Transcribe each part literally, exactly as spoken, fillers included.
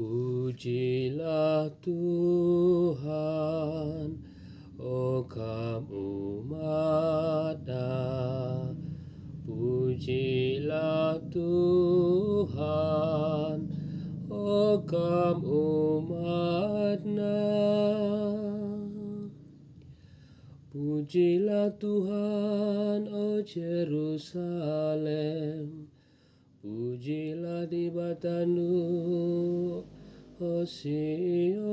Pujilah Tuhan, o kam umatNa. Pujilah Tuhan, o kam umatNa. Pujilah Tuhan, o Jerusalem. Pujilah Dibatandu, o Sion.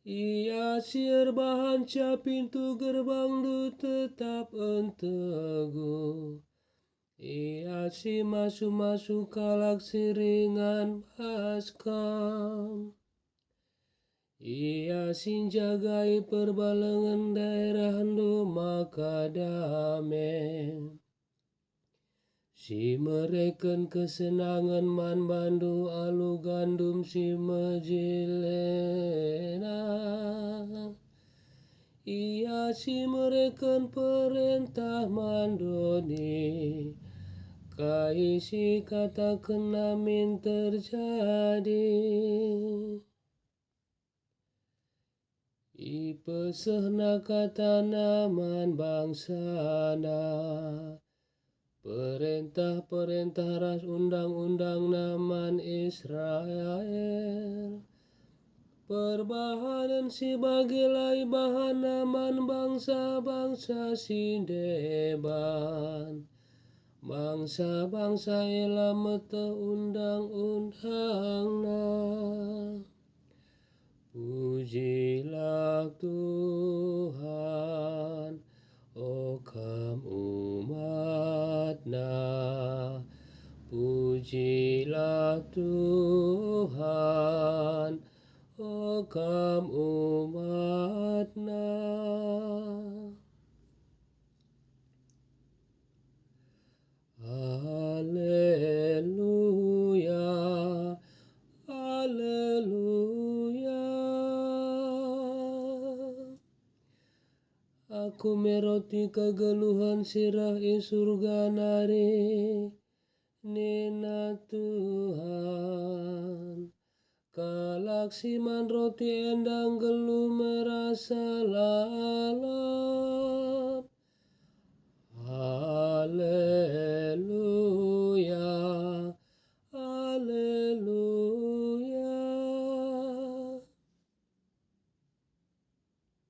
Ia si erbahanca pintu gerbangndu tetap entegu. Ia si masu-masu kalak si ringan bas kam. Ia si njagai perbalengen daerahndu maka dame. Si mereken kesenangen man bandu alu gandum si mejilena. Ia si mereken perentah man doni, kai si ikatakenna min terjadi. Ipesehna katana man bangsana, perentah-perentah ras undang-undangna man Israel. Perbahanen si bage la ibahanna man bangsa-bangsa si deban. Bangsa-bangsa e la meteh undang-undangna. Pujilah Tuhan, o kam umatNa. Pujilah Tuhan, o kam umatNa. Aleluya, aleluya. Aku me roti kegeluhen si reh i Surga nari, nina Tuhan. Kalak si man roti enda nggeluh merasa lalap.